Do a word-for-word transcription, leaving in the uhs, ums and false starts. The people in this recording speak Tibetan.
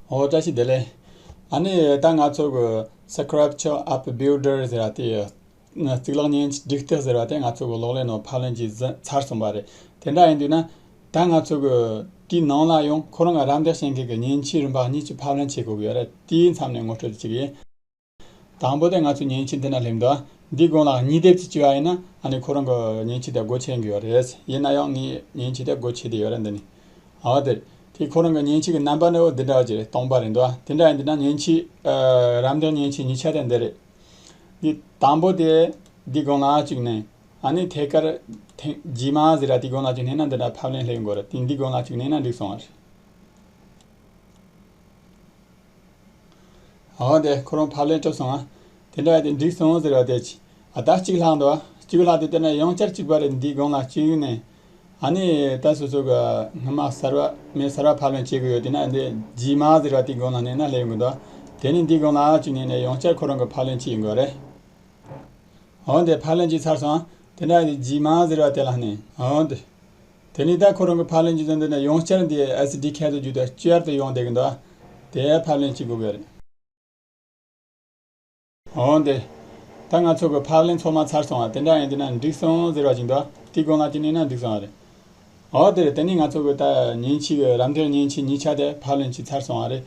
ཨོ། བཀྲ་ཤིས་བདེ་ལེགས། ཨ་ནི་ད་ང་ཚོ་གི་Scripture App Builder ཟེར་བ་དེ། གཙུག་ལག་མཉེན་ཆས་སྒྲིག་སྟེགས་ཟེར་བ་དེ་ང་ཚོ་གི་གློག་ཀླད་ནང་ཕབ་ལེན་གྱིས་ཟིན་ཚར་སོང་བ་རེད། དེ་འདྲ་ཡིན་དུས་ན། ད་ང་ཚོ་གི་དེའི་ནང་ལ་ཡང་ཁོ་རང་གི་རམ་འདེགས་བྱེད་མཁན་གྱི་མཉེན་ཆས་རིམ་པ་གཉིས་ཀྱི་ཕབ་ལེན་བྱེད་དགོས་ཀྱི་ཡོད་རེད། དེའི་མཚམས་ནས་ངོ་སྤྲོད་ཅིག་ཡིན། དང་པོ་དེ་ང་ཚོ་མཉེན་ཆས་འདི་ན་སླེབས་འདུག་འདིའི་སྒང་ལ་གཉིས་ལྡེབ་ཅིག་བྱས་པ་ཡིན་ན། ཨ་ནི་ཁོ་རང་གི་མཉེན་ཆས་དེ་སྒོ་ཕྱེ་གི་ཡོད་རེད། ཡིན་ན་ཡང་ངའི་མཉེན་ཆས་དེ་སྒོ་ཕྱེ་བསྡད་ཡོད་རེད། འདི་ནི། འོ་དེ། དེ་ཁོ་རང་གི་མཉེན་ཆས་ཀྱི་རྣམ་པ་ནི་འོ་འདི་འདྲ་བ་ཅིག་རེད། སྟོང་པ་རེད་འདུག་དེ་འདྲ་ཡིན་དུས་ན་མཉེན་ཆས། ཨ། རམ་འདེགས་མཉེན་ཆས་གཉིས་ཆ་དེ་འདི་རེད། འདི་དང་པོ་དེ་འདིའི་སྒང་ལ་བཅུག་ནས། ཨ་ནི་ཐད་ཀར་ཐེངས་རྗེས་མ་ཟེར་བ་དེའི་སྒང་ལ་བཅུག་ནས་ན་འདི་འདྲ་ཕབ་ལེན་སླེབས་ཡོང་གི་རེད། དེ་འདིའི་སྒང་ལ་བཅུག་ནས་ན་འགྲིག་སོང་བ་རེད། འོ་དེ་ཁོ་རང་ཕབ་ལེན་གྲུབ་སོང་ང་། དེ་འདྲ་ཡ་དེ་འགྲིག་སོང་ཟེར་བ་དེ་ཅི། ཨ། ད་གཅིག་ལྷག་འདུག་གཅིག་ལྷག་དེ་དེ་ན་ཡང་བསྐྱར་གཅིག་པ་རེད། འདིའི་སྒང་ལ་གཅིག་ནས། ཨ་ནི་ད་སོ་སོ་གི་སྔ་མ་གསར་བ་མེད་གསར་བ་ཕབ་ལེན་བྱེད་དགོས་ཡོད། དེ་ན་འདི་རྗེས་མ་ཟེར་བ་དེའི་སྒང་ལ་ནས་ན་སླེབས་ཡོང་གི་འདུག་དེ་ནི་འདིའི་སྒང་ལ་གཅིག་ནས་ནས་ཡང་བསྐྱར་ཁོ་རང་གི་ཕབ་ལེན་བྱེད་ཡོང་གི་རེད། འོ་དེ་ཕབ་ལེན་བྱས་ཚར་སོང་། དེ་འདྲ་ཡ་དེ་རྗེས་མ་ཟེར་བ་དེ་ལ་ནས། འོ་དེ། དེ་ནས་ད་ཁོ་རང་གི་ཕབ་ལེན་གྱི་དོན་དུ་ནས་ཡང་བསྐྱར་འདི་ཨེ་སི་ཌི་ཁེ་དུ་བརྒྱུད་དེ་བསྐྱར་དུ་ཡོང་བསྡད་ཀྱི་འདུག་དེ་ཕབ་ལེན་བྱེད་དགོས་ཀྱི་རེད། འོ་དེ། ད་ང་ཚོ་གི་ཕབ་ལེན་ཚང་མ་ཚར་སོང་བ། དེ་འདྲ་ཡིན་དུས་ན་འགྲིག་སོང་ཟེར་བ་ཅིག་འདུག་དེའི་སྒང་ལ་ཅིག་ནས་ན་འགྲིག་སོང་བ་རེད། འོ་དེ་རེད། དེ་ནས་ང་ཚོ་གི་ད་མཉེན་ཆས་གི་རམ་འདེགས་མཉེན་ཆས་གཉིས་ཆ་དེ་ཕབ་ལེན་བྱས་ཚར་སོང་བ་རེད།